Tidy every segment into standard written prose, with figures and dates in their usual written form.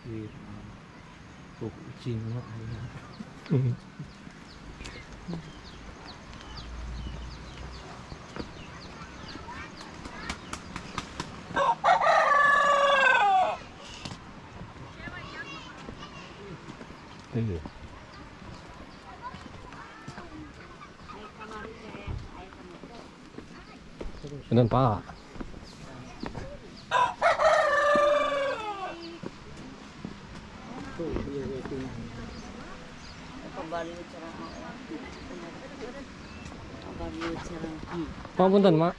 Gitu. Tuh kucing mah aya. Iya. Punten, Pak. Tuh, iya iya. Pak punten, Mak.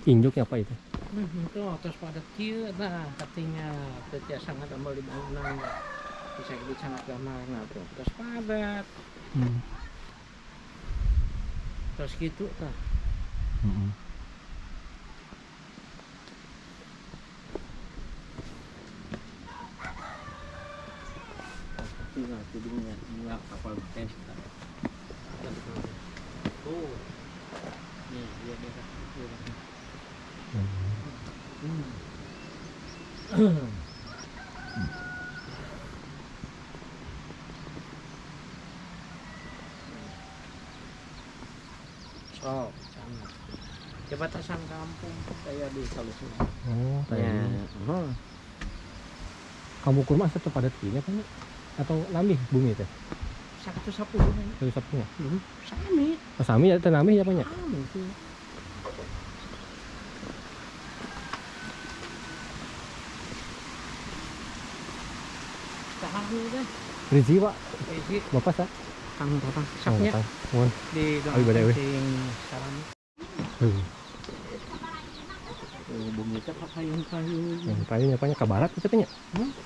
Injuk apa itu? Itu atas padat kieu nah katanya teu sangat ambal di bangunan bisa gitu sangat gamar nah tuh atas padat. Terus gitu tah. Tinggal jadinya enggak kapal tes. Tuh. Nih, dia dia. Sok, sama. Jabatasan kampung saya di Salusuna. Oh, ya. Kampung kurma satu padat gini apa nih? Atau lambih bumi itu? 110. 110 ya? Sami. Oh, sami ya, tenami ya banyak. Sami sih. Rizi, Pak. Rizi. Bapak sa? Kang Tatang. Saknya. Mohon. Di salam. Bumi teh payung-payung. Payung apanya ke barat itu teh nya?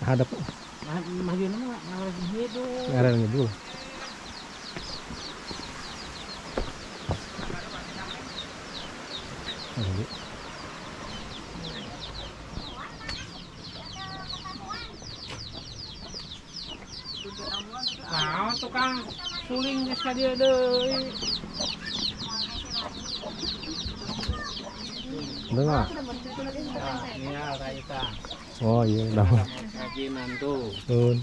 Hadap. Maju nama ngarep ngidul. Ngarep ngidul. Nah, tukang suling geus ka dieu deui. Bener nggak? Iya, Raita. Oh iya, udah. Kerajinan tuh. Tuh.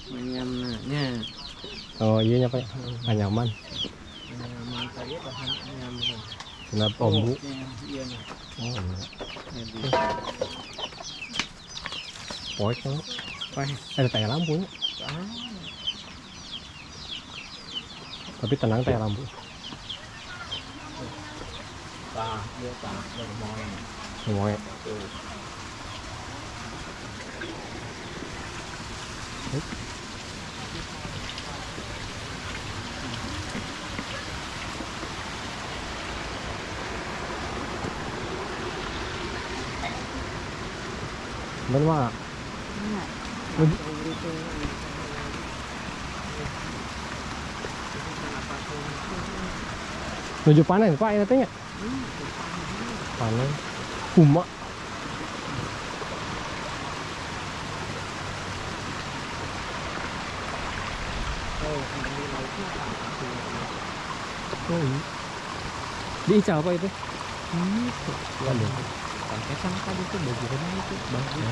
Menyamnanya. Oh iya, nyapa ya? Anyaman. Anyaman tadi bahan anyaman. Kenapa ombu? Iya, iya. Oh iya. Poek kan? Poek. Ada tayar lampunya. Ah. Tapi tenang tayar lampu. Tah, dia tah, bermoe. Bermoe. Tuh. Bener, Mak. Menuju panen, Pak, ini tanya. Panen. Kuma. Oh, iya. Di Ica apa itu? Itu. Waduh. Pakai sama tadi itu bajunya itu, bagus.